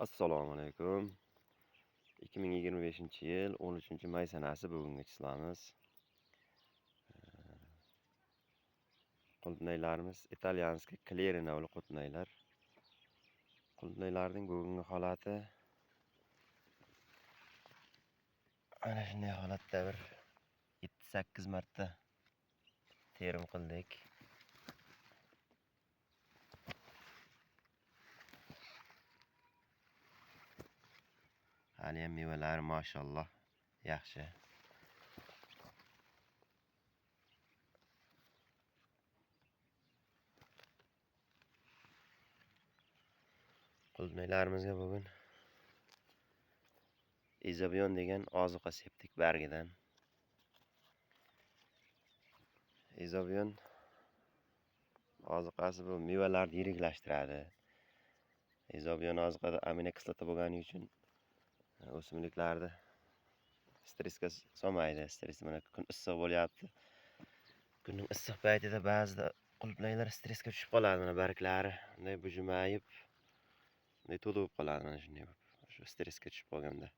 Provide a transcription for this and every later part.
Assalomu alaykum. 2025-yil 13 may sanasi bugungi chislamiz. Qulupnaylarimiz итальянский Kleri navli qulupnaylar. Qulupnaylarning bugungi holati ana shunday holatda bir 7-8 marta terim qildik. Haliyam mevalari mashalloh yaxshi. Qulupnaylarimizga bugun Izobion degan ozuqa sepdik bargidan. Izobion ozuqasi bu mevalarni yiriklashtiradi. Izobion ozuqada aminokislota bo'lgani uchun o'simliklarni stressga solmaydi. Stress mana kun issiq bo'lyapti. Kunning issiq paytida ba'zida qulupnaylar stressga tushib qoladi, mana barglari bunday bujumayib, bunday to'da bo'lib qoladi, mana shunday bo'lib. Shu stressga tushib qolganda.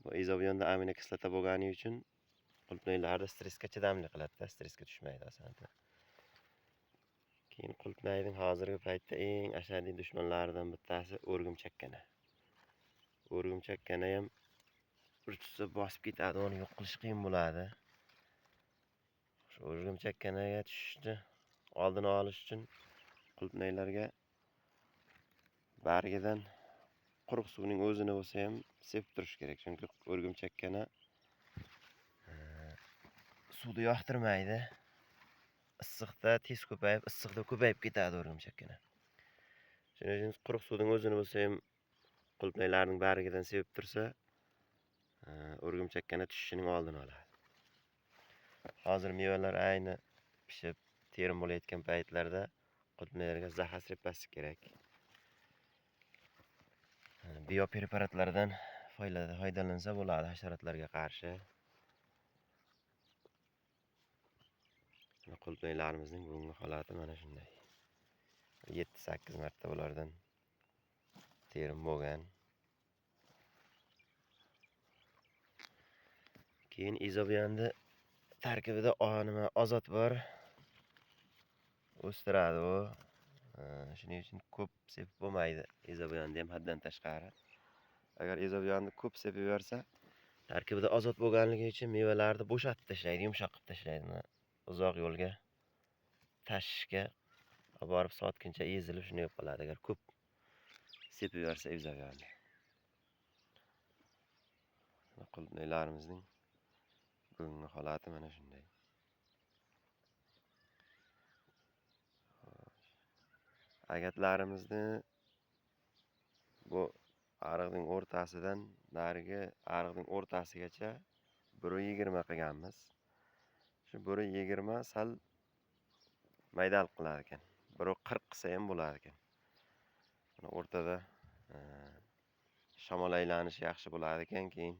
Bu izobionda aminokislota bo'lgani uchun qulupnaylarni stressga chidamli qiladi-da, stressga tushmaydi osonda. Keyin qulupnayning hozirgi paytda eng ashaddiy dushmanlaridan bittasi o'rgimchakkana. O'rgimchakkana ham bir tushsa bosib ketadi, uni yo'q qilish qiyin bo'ladi. Shu o'rgimchakkanaga tushishni oldini olish uchun qulupnaylarga bargidan quruq suvning o'zini bo'lsa ham sepib turish kerak, chunki o'rgimchakkana suvni yoqtirmaydi. Issiqda tez ko'payib, issiqda ko'payib ketadi o'rgimchakkana. Shuning uchun quruq suvning o'zini bo'lsa ham qulupnaylarning bargidan sepib tursa, o'rgimchakkana tushishining oldini oladi. Hozir mevalar ayni pishib, terim bo'layotgan paytlarda qulupnaylarga zaxar sepmaslik kerak. Biopreparatlardan foydalansa bo'ladi hasharotlarga qarshi. Qulupnaylarimizning bugungi holati mana shunday. 7-8 marta ulardan terim bo'lgan. Keyin izobionni tarkibida nima azot bor. O'stiradi u. Shuning uchun ko'p sepib bo'lmaydi izobionni ham haddan tashqari. Agar izobionni ko'p sepib yuborsa, tarkibida azot bo'lganligi uchun mevalarni bo'shatib tashlaydi, yumshoq qilib tashlaydi. Mana uzoq yo'lga tashishga olib borib sotguncha ezilib shunday bo'lib qoladi agar ko'p sepib yuborsa izobionni. Qulupnaylarimizning bugungi holati mana shunday. Agatlarimizni bu ariqning o'rtasidan narigi ariqning o'rtasigacha 1.20 qilganmiz. Shu 1.20 sal maydalik qilar ekan. 1.40 qilsa ham bo'lar ekan. Mana o'rtada shamol aylanishi yaxshi bo'lar ekan. Keyin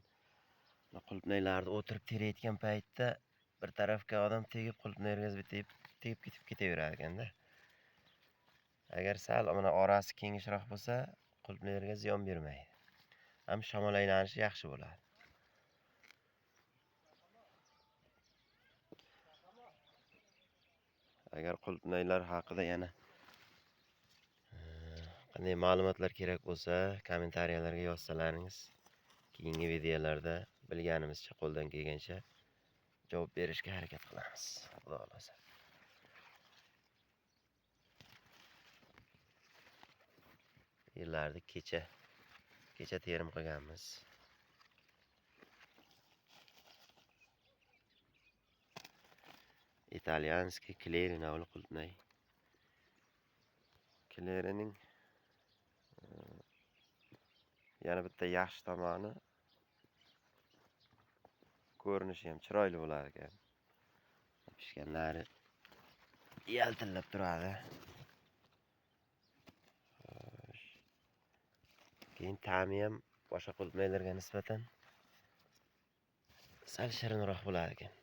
qulupnaylarni o'tirib terayotgan paytda bir tarafga odam tegib qulupnaylarga tegib ketib ketaverar ekanda. Agar sal mana orasi kengishroq bo'lsa, qulupnaylarga ziyon bermaydi. Ham shamol aylanishi yaxshi bo'ladi. Agar qulupnaylar haqida yana qanday ma'lumotlar kerak bo'lsa, kommentariyalarga yozsalaringiz, keyingi videolarda bilganimizcha, qo'ldan kelgancha javob berishga harakat qilamiz. Xudo xolasa. Yerlarni kecha terim qilganmiz. Итальянский Kleri navli qulupnay. Klerining yana bitta yaxshi tomoni ko'rinishi ham chiroyli bo'lar ekan. Pishganlari yaltillab turadi. Keyin ta'mi ham boshqa qulupnaylarga nisbatan sal shirinroq bo'lar ekan.